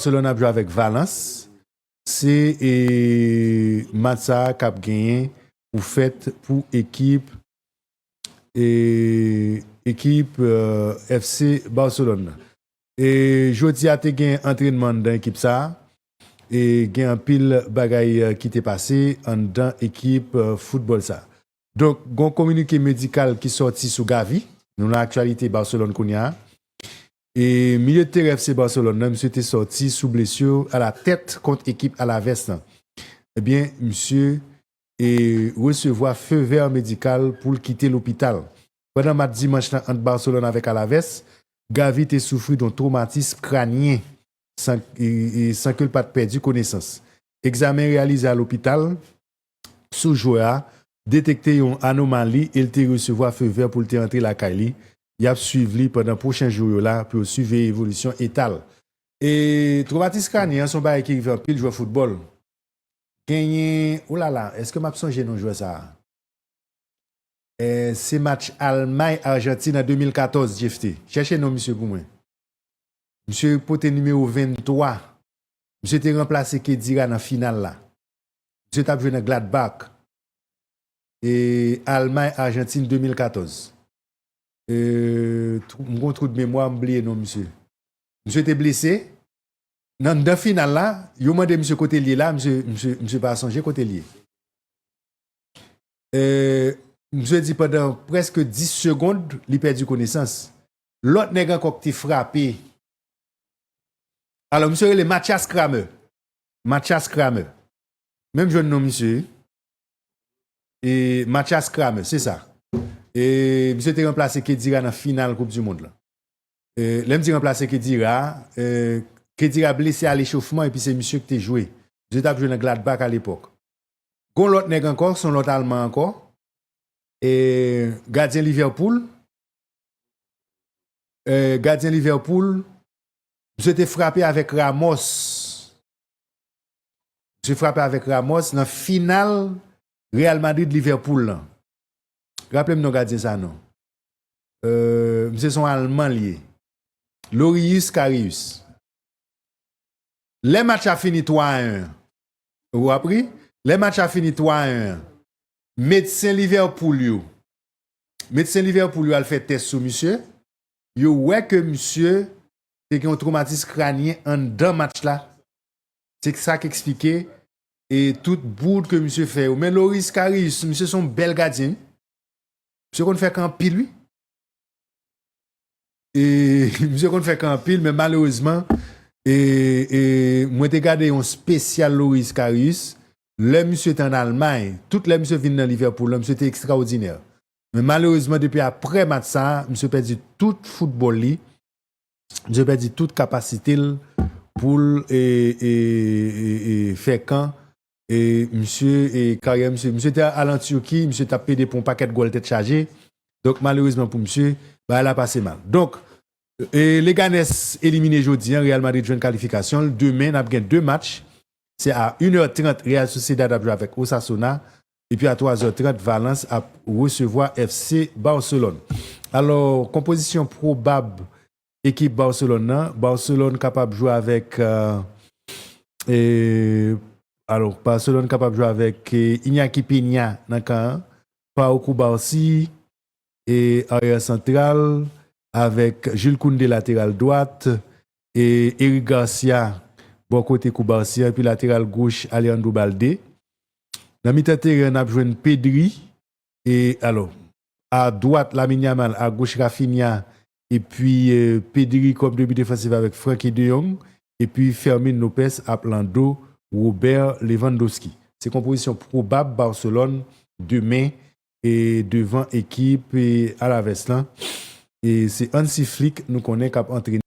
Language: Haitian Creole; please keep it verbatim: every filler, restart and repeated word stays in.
Barcelone ap jwe avèk Valence. Se e, match sa a k ap genyen pou fèt pou ekip e, ekip e, F C Barcelone nan. E jodi a te gen antrènman anndan ekip sa a. E gen anpil bagay e, ki te pase anndan ekip e, foutbòl sa a. Donk, gon kominike medikal ki sòti sou Gavi. Nou nan aktyalite Barcelone kounye a. E milye de teren F C Barcelone nan, misye te sòti sou blesi a la tèt kont ekip Alaves lan. Ebyen, misye e resevwa fe vè medikal pou l kite lopital. Pandan match dimanch lan ant Barcelone avèk Alaves, Gavi te soufri yon twomatis kranyen san, e, e, san ke l pa t pèdi konesans. Egzamen reyalize a lopital sou jwè a detekte yon anomali e l te resevwa fe vè pou l te antre lakay li. Y ap swiv li pandan pwochen jou yo la pou yo siveye evolisyon eta l. E twomatis kranyen an se yon bagay ki rive anpil jwè foutbòl. Genyen, olala, èske m ap sonje non jwè sa a? E, se match Almay-Ajantin an de mil katòz, Jeff T. Chèche non misye pou mwen. Misye pote nimewo venntwa. Misye te ranplase Khedira nan final la. Misye t ap jwe nan Gladbach. E Almay-Ajantin de mil katòz. E, trou- m gon twou de memwa, m bliye non misye. Misye te blese. Nan, nan final la, yo mande misye kote l ye la, misye, misye, misye pa sonje kote l ye. E, misye di pandan prèske dis segonn, li pèdi konesans. Lòt nèg ankò ki te frape. Alò, misye rele Mathias Kramer. Mathias Kramer. Menm jwenn non misye. E Mathias Kramer, se sa. E misye te ranplase Khedira nan final Koup di Mond lan. E, lè m di ranplase Khedira, e, Khedira blese a lechofman epi se misye ki te jwe. Misye t ap jwe nan Gladbach alepòk. Gon lòt nèg ankò, se yon lòt Alman ankò. E, gadyen Liverpool. E, gadyen Liverpool. Misye te frape avèk Ramos. Misye frape avèk Ramos nan final Real Madrid-Liverpool lan. Raple m non gadyen sa non. E, misye se yon Alman li ye. Loris Karius. Lè match la fini twa a en, ou ap ri? Lè match la fini twa a en, medsen Liverpool yo, medsen Liverpool yo al fè tès sou misye, yo wè ke misye te gen yon twomatis kranyen anndan match la. Se sa k eksplike e tout bourde ke misye fè yo. Men Loris Karius, misye se yon bèl gadyen. Misye konn fè kan anpil, wi. E, misye konn fè kan anpil, men malerezman, e, e, mwen te gade yon espesyal Loris Karius. Lè misye te ann Almay, tout lè misye vin nan Liverpool lan, misye te ekstraòdinè. Men malerezman, depi aprè match sa a, misye pèdi tout foutbòl li. Misye pèdi tout kapasite l pou l, e, e, e, e, fè kan. E misye, e karyè misye, misye te al an Tiki, misye t ap pede pou yon pakèt gòl tèt chaje. Donk, malerezman pou misye, bagay la pase mal. Donk, e, Leganes elimine jodi a, Real Madrid jwenn kalifikasyon l. Demen, n ap gen de match. Se a inè trant, Real Sociedad ap jwe avèk Osasuna. Epi a twazè trant, Valence ap resevwa F C Barcelone. Alò, konpozisyon pwobab ekip Barcelone nan. Barcelone kapab jwe avèk, e, e, alò, Barcelone kapab jwe avèk, e, Iñaki Peña nan kan an, Pau Cubarsí, e, aryè santral, avèk Jules Koundé lateral dwat, e, Eric Garcia bò kote Cubarsí, epi lateral goch Alejandro Baldé. Nan mitan teren, n ap jwenn Pedri, e, alò, a dwat, Lamine Yamal, a goch, Raphinha, epi, e, Pedri kòm demi defansif avèk Frenkie de Jong, epi Fermin Lopez ap lando Robert Lewandowski. Se konpozisyon pwobab Barcelone demen, e, devan ekip, e, Alaves lan. E se Hansi Flick, nou konnen, k ap antrene.